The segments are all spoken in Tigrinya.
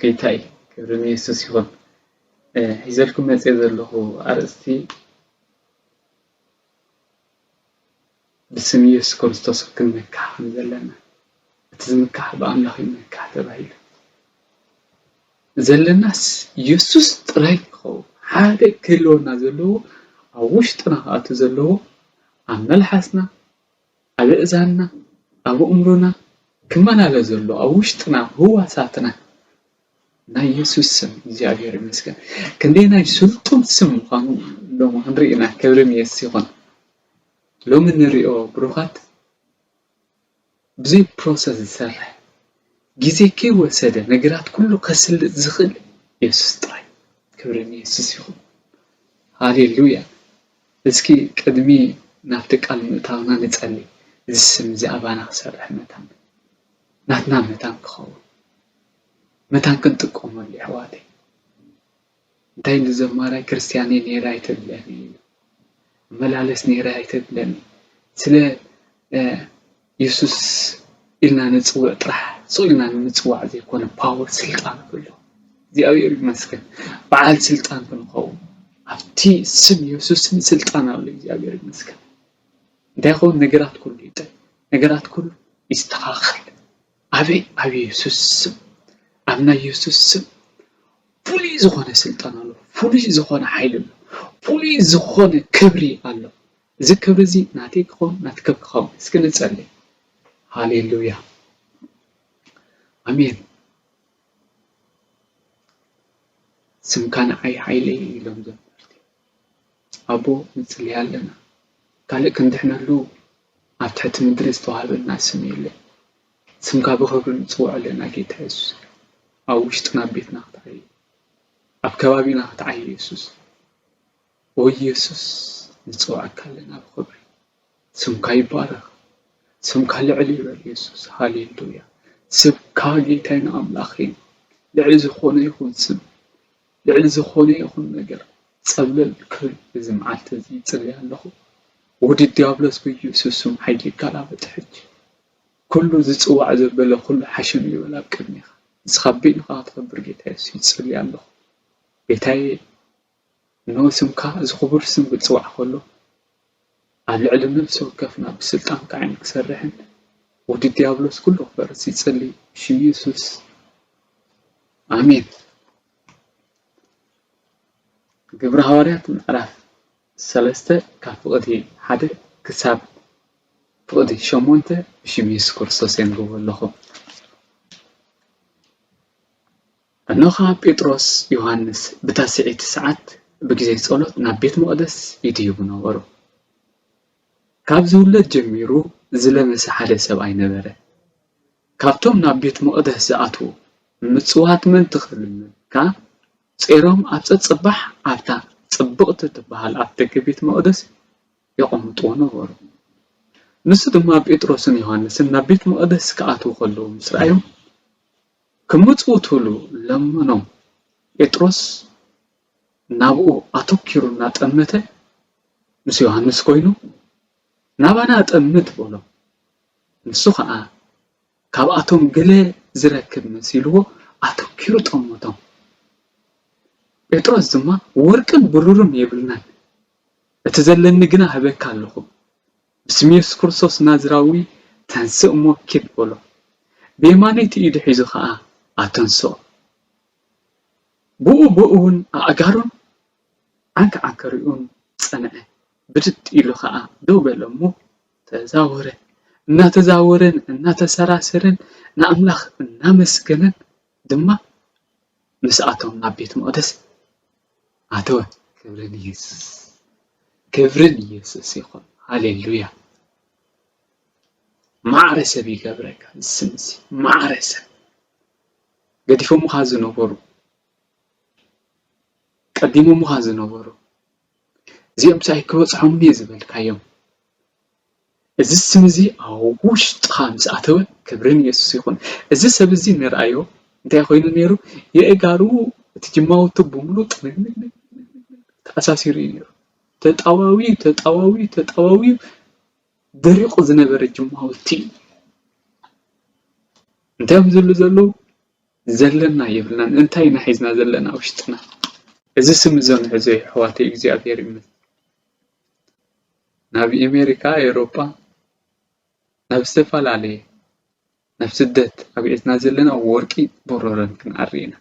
ጌታ እዩ። ክብሪ ንየሱስ ይኹን። እ፣ ሒዘልኩም መፅየ ዘለኹ ኣርእስቲ ብስም ኢየሱስ ክርስቶስ ክንመካሕ ከም ዘለና፣ እቲ ዝምካሕ ብኣምላኽ ይመካሕ ተባሂሉ። ዘለናስ ኢየሱስ ጥራይ ክኸውን፣ ሓደ ክህልወና ዘለዎ፣ ኣብ ውሽጥና ክኣቱ ዘለዎ፣ ኣብ መልሓስና፣ ኣብ እእዛንና፣ ኣብ ኣእምሮና ክመላለስ ዘሎ፣ ኣብ ውሽጥና፣ ህዋሳትና፣ ናይ የሱስ ስም እግዚኣብሔር ይመስገን። ክንደይ ናይ ስልጡን ስም ምዃኑ ሎሚ ክንርኢ ኢና። ክብሪ ንየሱስ ይኹን። ሎሚ ንሪኦ ብሩኻት ብዙይ ፕሮሰስ ዝሰርሕ፣ ግዜ ከይወሰደ ነገራት ኩሉ ከስልጥ ዝኽእል የሱስ ጥራይ። ክብሪ ንየሱስ ይኹን። ሃሌሉያ። እስኪ ቅድሚ ናብቲ ቃል ምእታውና ንጸሊ። እዚ ስም እዚ ኣባና ክሰርሕ መታን፣ ናትና መታን ክኸውን፣ መታን ክንጥቀመሉ የሕዋተይ። እንታይ ንዘማራይ ክርስትያን እየ ነይረ ኣይተብለኒ እዩ። እመላለስ ነይረ ኣይተብለኒ። ስለ፣ እ፣ የሱስ ኢልና ንጽውዕ ጥራሕ፣ ስቕ ኢልና ንምጽዋዕ ዘይኮነ ፓወር፣ ስልጣን ክህሉ። እግዚኣብሔር ይመስገን። በዓል ስልጣን ክንኸውን። ኣብቲ ስም የሱስን ስልጣን ኣሎ። እግዚኣብሔር ይመስገን። እንታይ ይኸውን? ነገራት ኩሉ ይጥዕ። ነገራት ኩሉ ይስተኻኸል። ኣበይ? ኣብ የሱስ ስም። ኣብ ናይ የሱስ ስም ፍሉይ ዝኾነ ስልጣን ኣሎ። ፍሉይ ዝኾነ ሓይሊ ኣሎ። ፍሉይ ዝኾነ ክብሪ ኣሎ። እዚ ክብሪ እዚ ናተይ ክኸውን፣ ናትከ ክኸውን። እስኪ ንጸልይ። ሃሌሉያ። ኣሜን። ስምካ ንዓይ ሓይለይ ኢሎም ዘመርቲ። ኣቦ፣ ንጽሊ ኣለና። ካልእ ክንድሕነሉ ኣብ ትሕቲ ምድሪ ዝተዋህበና ስም የለን። ስምካ ብኽብሪ ንጽውዖ ኣለና ጌታ የሱስ። ኣብ ውሽጥና፣ ኣብ ቤትና ክትዓይ፣ ኣብ ከባቢና ክትዓይ የሱስ። ኦ የሱስ፣ ንጽውዓካ ኣለና ብኽብሪ። ስምካ ይባረኽ። ስምካ ልዕል ይበል የሱስ። ሃሌሉያ። ስምካ ጌታይን ኣምላኸይን ልዕሊ ዝኾነ ይኹን ስም፣ ልዕሊ ዝኾነ ይኹን ነገር ጸብለል ክብል እዚ መዓልቲ እዚ ይጽሊ ኣለኹ። ወዲ ዲያብሎስ ብኢየሱስ ስም ሓይሊ ይገላበጥ ሕጂ። ኩሉ ዝጽዋዕ ዘበለ ኩሉ ሓሸም ይበል ኣብ ቅድሜኻ። ንስኻ በይንኻ ክትኸብር ጌታ የሱስ ይጽሊ ኣለኹ። ጌታዬ፣ እንሆ ስምካ፣ እዚ ክቡር ስም ክጽዋዕ ከሎ፣ ኣብ ልዕሊ ነፍሲ ወከፍና ብስልጣንካ ዓይኒ ክሰርሕን ወዲ ዲያብሎስ ኩሉ ክፈርስ ይጽሊ፣ ብሽም የሱስ። ኣሜን። ግብረ ሃዋርያት ምዕራፍ ሰለስተ ካብ ፍቕዲ ሓደ ክሳብ ፍቕዲ ሸሞንተ ብሽም የሱስ ክርስቶስ የንብቦ ኣለኹ። እንሆ ኸኣ ጴጥሮስ ዮሃንስ ብታ ስዕይቲ ሰዓት ብግዜ ጸሎት ናብ ቤት መቕደስ ይድይቡ ነበሩ። ካብ ዝውለድ ጀሚሩ ዝለመሰ ሓደ ሰብኣይ ነበረ። ካብቶም ናብ ቤት መቕደስ ዝኣትዉ ምጽዋት ምእንቲ ክልምን ከኣ ጾሮም ኣብ ጸጸባሕ ኣብታ ጽብቕቲ ትበሃል ኣፍ ደገ ቤት መቕደስ የቐምጥዎ ነበሩ። ንሱ ድማ ጴጥሮስን ዮሃንስን ናብ ቤት መቕደስ ክኣትዉ ከለዉ ምስ ረኣዮም፣ ክምጽውትሉ ለመኖም። ጴጥሮስ ናብኡ ኣተኪሩ እናጠመተ፣ ምስ ዮሃንስ ኮይኑ፣ "ናባና ጠምት" በሎ። ንሱ ኸኣ ካብኣቶም ገለ ዝረክብ መሲልዎ ኣተኪሩ ጠመቶም። ጴጥሮስ ድማ፣ "ወርቅን ብሩርን የብልናን፣ እቲ ዘለኒ ግና እህበካ ኣለኹ። ብስም የሱስ ክርስቶስ ናዝራዊ ተንስእ እሞ ኪድ" በሎ። ብየማነይቲ ኢዱ ሒዙ ኸኣ ኣተንስኦ። ብኡ ብኡ እውን ኣእጋሩን ዓንከዓንከሪኡን ጸንዐ። ብድድ ኢሉ ኸኣ ደው በለ እሞ ተዛወረ። እናተዛወረን እናተሰራሰረን ንኣምላኽ እናመስገነን ድማ ምስኣቶም ናብ ቤት መቕደስ ኣተወ። ክብሪ ንየሱስ፣ ክብሪ ንየሱስ ይኹን። ሃሌሉያ። ማዕረ ሰብ ይገብረካ እዚ ስም እዚ። ማዕረ ሰብ። ገዲፎምኻ ዝነበሩ፣ ቀዲሞምኻ ዝነበሩ፣ እዚኦም ሳይ ክበጽሖምኒ እየ ዝበልካዮም፣ እዚ ስም እዚ ኣብ ውሽጥኻ ምስ ኣተወ፣ ክብሪ ንየሱስ ይኹን። እዚ ሰብ እዚ ንርኣዮ፣ እንታይ ኮይኑ ነይሩ? የእጋሩ፣ እቲ ጅማውቱ ብምሉእ ጥንግንግ ተኣሳሲሩ እዩ ነይሩ። ተጣዋዊዩ፣ ተጣዋዊዩ፣ ተጣዋዊዩ፣ ደሪቑ ዝነበረ ጅማውቲ እዩ። እንታይ እዮም ዝብሉ ዘለዉ? ዘለና የብልናን። እንታይ ኢና ሒዝና ዘለና ውሽጥና? እዚ ስም እዚ ንሕዞ የሕዋተይ እግዚኣብሔር ይመስገን። ናብ ኣሜሪካ፣ ኤውሮጳ፣ ናብ ዝተፈላለየ፣ ናብ ስደት ኣብዒትና ዘለና ወርቂ ብሩርን ክንኣሪ ኢና።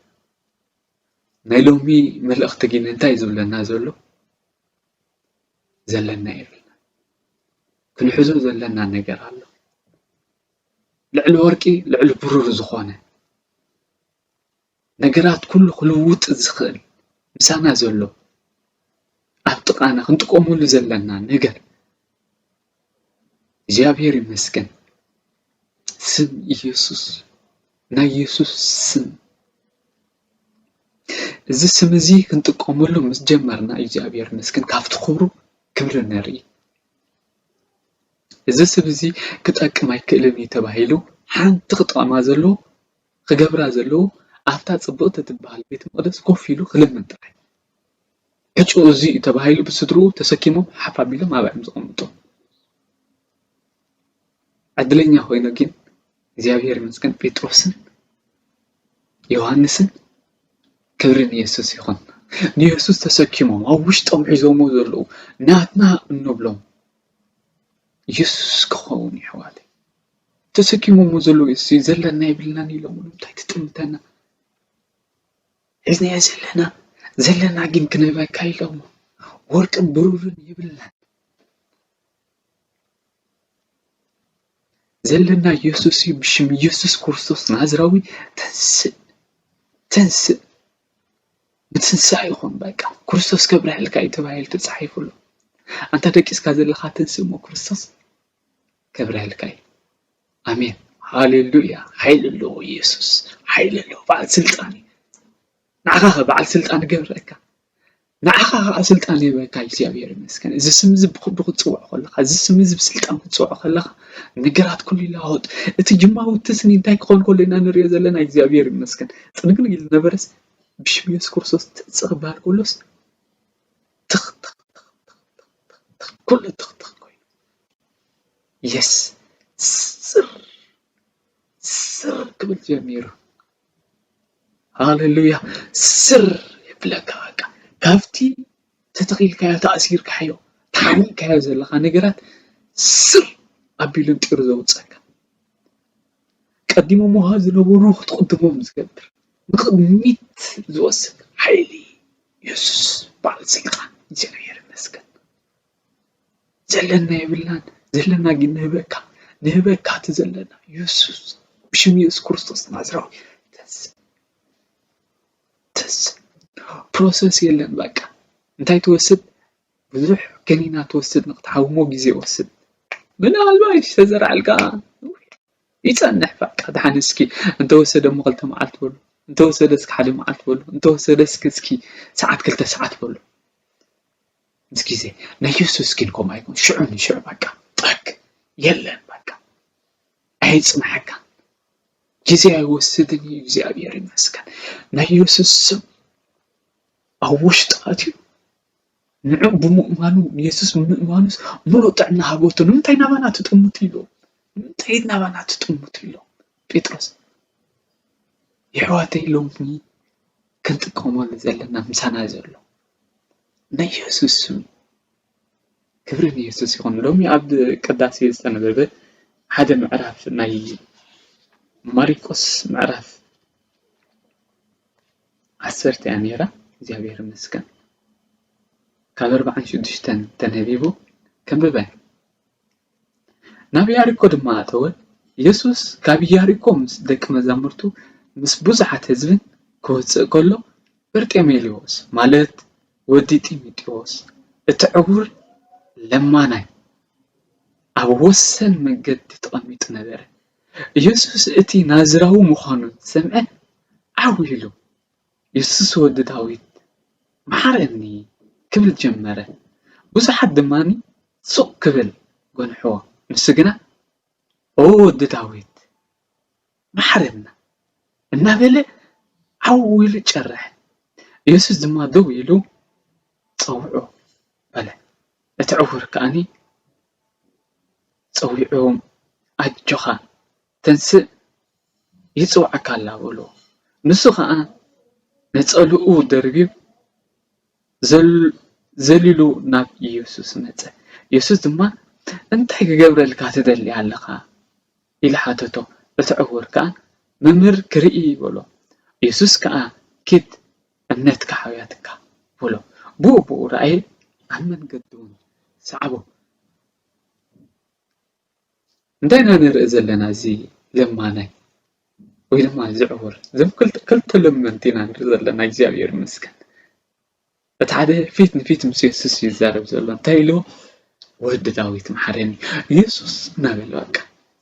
ናይ ሎሚ መልእኽቲ ግን እንታይ ዝብለና ዘሎ? ዘለና የብልና። ክንሕዞ ዘለና ነገር ኣሎ። ልዕሊ ወርቂ፣ ልዕሊ ብሩር ዝኾነ ነገራት ኩሉ ክልውጥ ዝኽእል ምሳና ዘሎ ኣብ ጥቓና ክንጥቀመሉ ዘለና ነገር እግዚኣብሔር ይመስገን። ስም ኢየሱስ፣ ናይ ኢየሱስ ስም። እዚ ስም እዚ ክንጥቀመሉ ምስ ጀመርና እግዚኣብሔር ይመስገን ካብቲ ክብሩ ክብሪ ንርኢ። እዚ ስም እዚ ክጠቅም ኣይክእልን እዩ ተባሂሉ ሓንቲ ክጠቕማ ዘለዎ ክገብራ ዘለዎ ኣብታ ጽብቕቲ ትበሃል ቤተ መቕደስ ኮፍ ኢሉ ክልምን ጥራይ። ዕጩ እዚ እዩ ተባሂሉ ብስድርኡ ተሰኪሞም ሓፍ ኣቢሎም ኣብኣ እዮም ዘቐምጡ። ዕድለኛ ኮይኑ ግን እግዚኣብሔር ይመስገን ጴጥሮስን ዮሃንስን ክብሪ ንየሱስ ይኹን። ንየሱስ ተሰኪሞም ኣብ ውሽጦም ሒዞሞ ዘለዉ ናትና እንብሎም የሱስ ክኸውን የሕዋተይ። ተሰኪሞሞ ዘለዉ የሱስ እዩ ዘለና የብልናን ኢሎም እንታይ ትጥምተና ሒዝናዮ ዘለና ዘለና ግን ክንህበካ ኢሎም ወርቅን ብሩርን የብልናን። ዘለና የሱስ እዩ። ብሽም የሱስ ክርስቶስ ናዝራዊ ተንስእ፣ ተንስእ። ምትንሳእ ይኹን በቃ። ክርስቶስ ከብርሃልካ እዩ ተባሂሉ ተጻሒፉ ኣሎ። ኣንታ ደቂስካ ዘለኻ ተንስእ እሞ ክርስቶስ ከብርሃልካ እዩ። ኣሜን። ሃሌሉያ። ሓይሊ ኣለዎ የሱስ። ሓይሊ ኣለዎ። በዓል ስልጣን እዩ። ንዓኻ ኸ በዓል ስልጣን ይገብረካ። ንዓኻ ኸዓ ስልጣን ይህበካ እግዚኣብሔር ይመስገን። እዚ ስም እዚ ብክብሪ ክትፅውዖ ከለኻ፣ እዚ ስም እዚ ብስልጣን ክትፅውዖ ከለኻ ነገራት ኩሉ ይለዋወጥ። እቲ ጅማዊ ትስኒ እንታይ ክኾን ከሎ ኢና ንሪኦ ዘለና እግዚኣብሔር ይመስገን። ፅንግንግ ኢሉ ነበረስ ብሽም የሱስ ክርስቶስ ትፅእ ክበሃል ከሎስ ትኽ ትኽ ትኽ ትኽ ትኽ ትኽ ኩሉ ትኽ ትኽ ኮይኑ የስ ስር ስር ክብል ጀሚሩ። ሃሌሉያ። ስር የብለካ በቃ ካብቲ ተተኺልካዮ ተኣሲርካዮ ተሓኒቕካዮ ዘለኻ ነገራት ስር ኣቢሉ እንጢሩ ዘውፀካ ቀዲሞምኻ ዝነበሩ ክትቕድሞም ዝገብር ንቕድሚት ዝወስድ ሓይሊ የሱስ በዓል ስልጣን እግዚኣብሔር ይመስገን። ዘለና የብልናን ዘለና ግን ንህበካ ንህበካ እቲ ዘለና የሱስ ብሽም የሱስ ክርስቶስ ናዝራዊ ተስ ተስ ፕሮሰስ የለን በቃ እንታይ ትወስድ ብዙሕ ከኒና ትወስድ ንክትሓውሞ ግዜ ይወስድ ምናልባሽ ተዘራዕልካ ይጸንሕ በቃ ደሓን እስኪ እንተወሰደ እሞ ክልተ መዓልቲ በሉ እንተወሰደ እስኪ ሓደ መዓልቲ በሉ እንተወሰደ እስኪ እስኪ ሰዓት ክልተ ሰዓት በሉ ምስ ግዜ ናይ የሱስ ግን ከምኡ ኣይኮን ሽዑ ንሽዑ በቃ ጠክ የለን በቃ ኣይጽንሐካን ግዜ ኣይወስድን እዩ እግዚኣብሔር ይመስገን ናይ የሱስ ስም ኣብ ውሽጢ ኣትዩ ንዑ ብምእማኑ ንየሱስ ብምእማኑስ ምሉእ ጥዕና ሃበቱ ንምንታይ ናባና ትጥምቱ ኢሉ ንምንታይ ናባና ትጥምቱ ኢሉ ጴጥሮስ የሕዋተይ ሎሚ ክንጥቀመሉ ዘለና ምሳና ዘሎ ናይ የሱስ ስም ክብሪ ንየሱስ ይኹን ሎሚ ኣብ ቅዳሴ ዝተነበበ ሓደ ምዕራፍ ናይ ማሪቆስ ምዕራፍ ዓሰርተ እያ ነይራ እግዚኣብሔር ይመስገን ካብ ኣርባዓን ሽዱሽተን ተነቢቡ ከንብበ ናብ ያሪኮ ድማ ኣተወ የሱስ ካብ ያሪኮ ምስ ደቂ መዛሙርቱ ምስ ብዙሓት ህዝብን ክወፅእ ከሎ በርጤሜሌዎስ ማለት ወዲ ጢሞቴዎስ እቲ ዕውር ለማናይ ኣብ ወሰን መገዲ ተቐሚጡ ነበረ። ኢየሱስ እቲ ናዝራዊ ምዃኑ ዝሰምዐ ዓው ኢሉ፣ የሱስ ወዲ ዳዊት፣ መሓረኒ ክብል ጀመረ። ብዙሓት ድማ ሱቕ ክብል ጐንሕዎ። ንሱ ግና፣ ኦ ወዲ ዳዊት፣ መሓረና እናበለ ዓው ኢሉ ጨረሐ። ኢየሱስ ድማ ደው ኢሉ ጸውዖ በለ። እቲ ዕውር ከኣኒ ጸዊዑ ኣጆኻ ተንስእ ይጽውዓካ ኣላ በሎ። ንሱ ኸኣ ነጸልኡ ደርብዩ ዘል-፣ ዘሊሉ ናብ ኢየሱስ መጸ። ኢየሱስ ድማ፣ "እንታይ ክገብረልካ ትደሊ ኣለኻ?" ኢሉ ሓተቶ። እቲ ዕዉር ከኣ፣ "መምህር፣ ክርኢ" በሎ። ኢየሱስ ከኣ፣ "ኪድ፣ እምነትካ ሓውያትካ" በሎ። ብኡ ብኡ ረኣየ፣ ኣብ መንገዱ እውን ሰዓቦ። እንታይ ኢና ንርኢ ዘለና? እዚ ለማናይ ወይ ድማ እዚ ዕውር፣ እዞም ክልተ፣ ክልተ ለመንቲ ኢና ንርኢ ዘለና። እግዚኣብሔር ይመስገን። እቲ ሓደ ፊት ንፊት ምስ የሱስ እዩ ዝዛረብ ዘሎ። እንታይ ኢሉ? "ወዲ ዳዊት መሓረኒ የሱስ" እናበለ፣ በቃ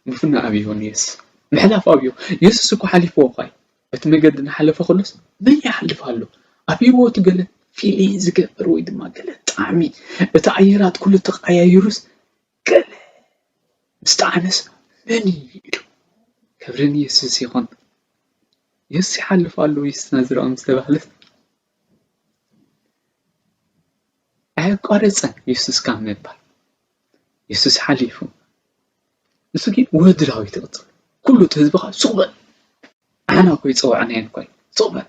ምፍና ኣብዮ ንየሱስ፣ ምሕላፍ ኣብዮ። የሱስ እኮ ሓሊፍዎ እኳ እዩ። በቲ መገዲ እናሓለፈ ከሎስ መን ይሓልፍ ኣሎ? ኣብ ህይወቱ ገለ ፊል ዝገብር ወይ ድማ ገለ ጣዕሚ፣ እቲ ኣየራት ኩሉ ተቐያይሩስ ገለ ምስ ጠዓመስ መን እዩ ኢሉ። ክብሪ ንየሱስ ይኹን። የሱስ ይሓልፍ ኣሎ፣ የሱስ ናዝራዊ ምስ ተባህለት ኣየቋረጸን የሱስ ካብ ምባል። የሱስ ሓሊፉ። ንሱ ግን ወዲ ዳዊት ይቕጽል። ኩሉ እቲ ህዝቢ ኸኣ ሱቕ በል። ኣና እኮ ይጸዋዕና እየን እኮ። ሱቕ በል።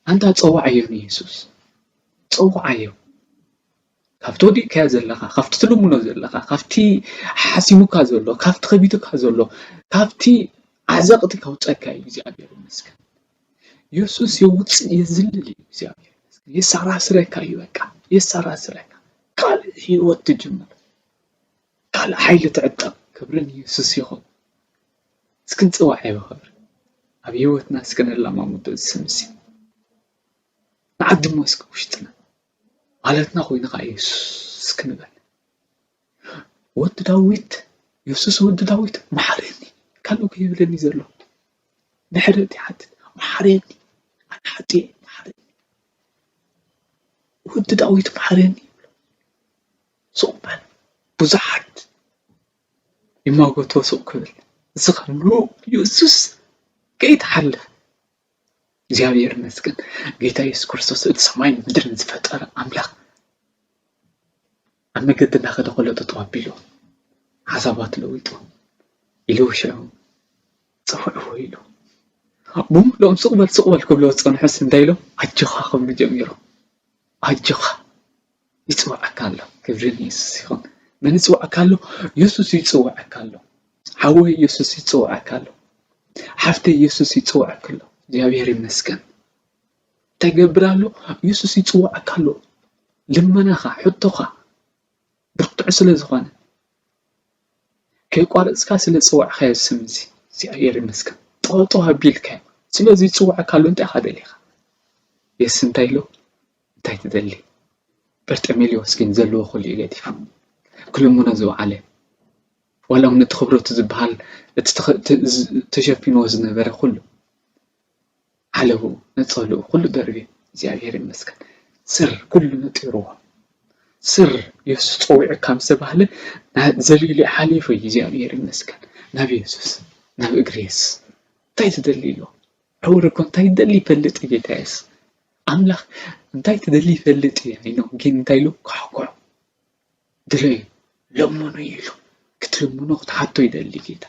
ኣንታ ጸዋዓዮ ንየሱስ። ጸዋዓዮ። ካብቲ ወዲቕካዮ ዘለኻ፣ ካብቲ ትልምኖ ዘለኻ፣ ካብቲ ሓሲሙካ ዘሎ፣ ካብቲ ከቢዱካ ዘሎ፣ ካብቲ ዓዘቕቲ ከውጸካ እዩ እግዚኣብሔር ይመስገን። የሱስ የውጽእ የዝልል እዩ እግዚኣብሔር ይመስገን። የሰራስረካ እዩ በቃ። የሰራስረካ። ካልእ ህይወት ትጅምር። ካልእ ሓይሊ ትዕጠቕ። ክብሪ ንየሱስ ይኹን። እስኪ ንጽዋዕ ብኽብሪ ኣብ ህይወትና እስኪ ነላማምዶ እዚ ስም እዚ። ንዓድሞ እስኪ ውሽጥና። ማለትና ኮይኑ ኸዓ የሱስ እስኪ ንበል። "ወዲ ዳዊት፣ የሱስ ወዲ ዳዊት፣ መሓረኒ" ካልእ እኮ ይብለኒ ዘሎ። ምሕረት ይሓትት። "መሓረኒ፣ ኣነ ሓጥእ እየ፣ መሓረኒ። ወዲ ዳዊት፣ መሓረኒ" ይብሎ። ሱቕ በል። ብዙሓት ይማጎቶ ሱቕ ክብል። እዚ ኸኣ ንዑ የሱስ ከይትሓልፍ። እግዚኣብሔር ይመስገን። ጌታ የሱስ ክርስቶስ እቲ ሰማይን ምድርን ዝፈጠረ ኣምላኽ ኣብ መገዲ እናኸደ ከሎ ጠጠው ኣቢሉ፣ ሓሳባት ለዊጡ፣ ኢሉ ሽዑ፣ "ጽውዕዎ" ኢሉ። ብምሉኦም "ስቕ በል፣ ስቕ በል" ክብልዎ ዝጸንሑስ እንታይ ኢሎም? "ኣጆኻ" ክብሉ ጀሚሮም። ኣጆኻ፣ ይጽውዓካ ኣሎ። ክብሪ ንየሱስ ይኹን። መን ይጽውዓካ ኣሎ? የሱስ ይጽውዓካ ኣሎ። ሓወይ፣ የሱስ ይጽውዓካ ኣሎ። ሓፍተይ፣ የሱስ ይጽውዓካ ኣሎ። እግዚኣብሔር ይመስገን። እንታይ ገብር ኣሎ? የሱስ ይጽውዓካ ኣሎ። ልመናኻ፣ ሕቶኻ ብርቱዕ ስለ ዝኾነ፣ ከይቋረጽካ ስለ ዝጸዋዕካዮ ስም እዚ እግዚኣብሔር ይመስገን። ጠዋጠዋ ኣቢልካዮ ስለ ዝጽውዓካ ኣሎ። እንታይ ኢኻ ደሊኻ? የሱስ እንታይ ኢሉ? እንታይ ትደሊ? በርጠሜሌዎስ ግን ዘለዎ ኩሉ እዩ ገዲፉ። ክልምኖ ዝወዓለ፣ ዋላ እውን እቲ ክብረቱ ዝበሃል፣ እቲ ተኸ-፣ ተ-፣ ዝ-፣ ተሸፊንዎ ዝነበረ ኩሉ፣ ዓለቡ፣ ነጸልኡ፣ ኩሉ ደርብዩ፣ እግዚኣብሔር ይመስገን። ስር ኩሉ ነጢርዎ። ስር የሱስ ጸዊዑካ ምስ ተባህለ፣ ና-፣ ዘሊሉ ሓሊፉ እዩ፣ እግዚኣብሔር ይመስገን። ናብ የሱስ፣ ናብ እግሪ የሱስ። እንታይ ትደሊ ኢልዎ? ዕውር እኮ እንታይ ትደሊ ይፈልጥ እዩ፣ ጌታ የሱስ። ኣምላኽ እንታይ ትደሊ ይፈልጥ እዩ፣ ኣይኖ፣ ግን እንታይ ኢሉ? ኳዕኳዕ። ድለዩ፣ ለምኑ ኢሉ። ክትልምኖ፣ ክትሓቶ ይደሊ ጌታ።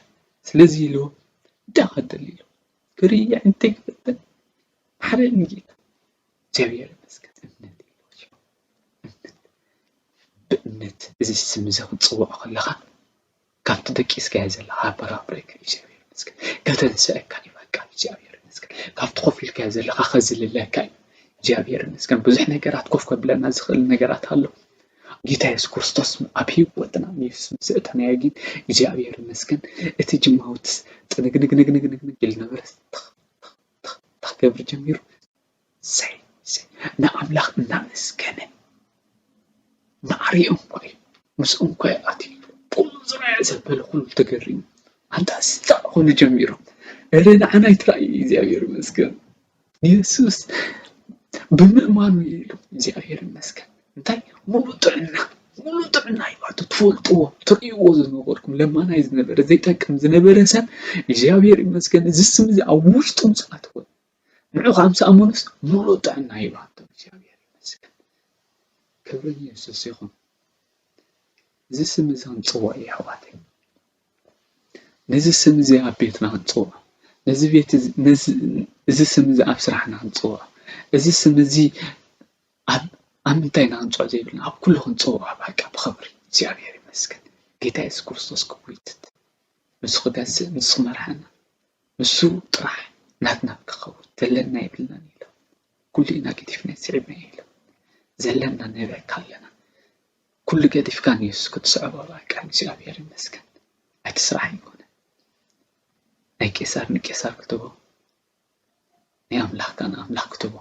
ስለዚ ኢልዎ፣ እንታይ ኢኻ ትደሊ ኢልዎ። ክርኢ እንታይ ክፍትን? ማሕረኒ ጌታ። እግዚኣብሔር ይመስገን። እምነት ኢልዎ። እምነት። ብእምነት እዚ ስም እዚ ክትጽውዖ ከለኻ፣ ካብቲ ደቂስካዮ ዘለኻ ኣበራብረካ እዩ እግዚኣብሔር ይመስገን። ከተንስአካ እዩ በቃ እግዚኣብሔር ይመስገን። ካብቲ ኮፍ ኢልካዮ ዘለኻ ከዝልለካ እዩ እግዚኣብሔር ይመስገን። ብዙሕ ነገራት ኮፍ ከብለና ዝኽእል ነገራት ኣሎ። ጌታ የሱስ ክርስቶስ ኣብ ህይወትና ንየሱስ ምስ ኣእተናዮ ግን እግዚኣብሔር ይመስገን። እቲ ጅማውትስ ጥንግንግንግንግንግ ኢሉ ነበረ። ትኽ፣ ትኽ፣ ትኽ፣ ትኽ ክገብር ጀሚሩ። ሰይ፣ ሰይ፣ ንኣምላኽ እናመስገነ፣ ማዕሪኡ እንኳ እዩ፣ ምስኡ እንኳ እዩ ኣትዩ፣ ኩሉ ዝረኣየ ዘበለ ኩሉ ተገሪሙ። ኣንታ ስታቕ ክብሉ ጀሚሮም። እረ ንዓና ኣይትረኣይ፣ እግዚኣብሔር ይመስገን። የሱስ ብምእማኑ እዩ ኢሉ፣ እግዚኣብሔር ይመስገን። እንታይ? ሙሉእ ጥዕና፣ ሙሉእ ጥዕና ይባቱ። ትፈልጥዎ፣ ትርእይዎ ዝነበርኩም፣ ለማናይ ዝነበረ፣ ዘይጠቅም ዝነበረ ሰብ፣ እግዚኣብሔር ይመስገን፣ እዚ ስም እዚ ኣብ ውሽጡ ምስ ኣተወ፣ ንዑ ካብ ምስ ኣመኑስ ሙሉእ ጥዕና ይባቱ። እግዚኣብሔር ይመስገን። ክብሪ ንየሱስ ይኹን። እዚ ስም እዚ ክንጽውዖ እዩ፣ ኣሕዋተይ። ነዚ ስም እዚ ኣብ ቤትና ክንጽውዖ፣ ነዚ ቤት እዚ- ነዚ- እዚ ስም እዚ ኣብ ስራሕና ክንፅውዖ፣ እዚ ስም እዚ ኣብ ኣብ ምንታይ ኢና ክንፅውዖ ዘይብልና፣ ኣብ ኩሉ ክንፅውዖ፣ በቃ ብኽብሪ። እግዚኣብሔር ይመስገን። ጌታ የሱስ ክርስቶስ ክብሩ ይትት። ንሱ ክገዝእ፣ ንሱ ክመርሓና፣ ንሱ ጥራሕ ናትና ክኸውን። ዘለና የብልናን ኢሉ፣ ኩሉ ኢና ገዲፍና ስዒብና ኢሉ። ዘለና ንህበካ ኣለና። ኩሉ ገዲፍካ ንየሱስ ክትስዕቦ፣ በቃ እግዚኣብሔር ይመስገን። ኣይትስራሕ ኣይኮነን። ናይ ቄሳር ንቄሳር ክትቦ፣ ናይ ኣምላኽካ ንኣምላኽ ክትቦ።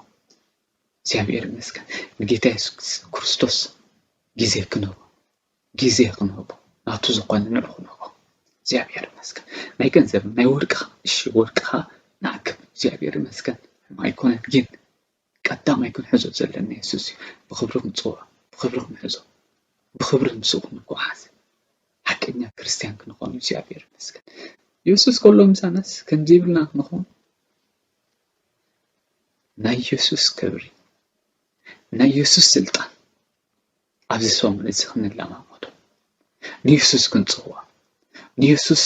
እግዚኣብሔር ይመስገን። ንጌታ የሱስ ክርስቶስ ግዜ ክንህቦ፣ ግዜ ክንህቦ፣ ናቱ ዝኾነ ንዑ ክንህቦ። እግዚኣብሔር ይመስገን። ናይ ገንዘብ ናይ ወርቅኻ፣ እሺ፣ ወርቅኻ ንኣክብ። እግዚኣብሔር ይመስገን። ሕማቕ ኣይኮነን፣ ግን ቀዳማይ ክንሕዞ ዘለና የሱስ እዩ። ብኽብሪ ክንፅውዖ፣ ብኽብሪ ክንሕዞ፣ ብኽብሪ ምስኡ ክንጓዓዝ፣ ሓቀኛ ክርስትያን ክንኾን እግዚኣብሔር ይመስገን። የሱስ ከሎ ምሳናስ ከምዚ ይብልና ክንኾን፣ ናይ የሱስ ክብሪ፣ ናይ የሱስ ስልጣን ኣብዚ ሰሙን እዚ ክንለማመዶ፣ ንየሱስ ክንፅውዖ፣ ንየሱስ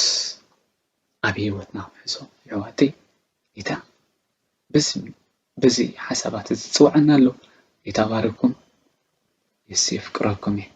ኣብ ህይወትና ክንሕዞ። የሕዋተይ፣ ጌታ በዚ በዚ ሓሳባት እዚ ዝፅውዓና ኣሎ። ጌታ ባርኩም። የሱስ የፍቅረኩም እየ።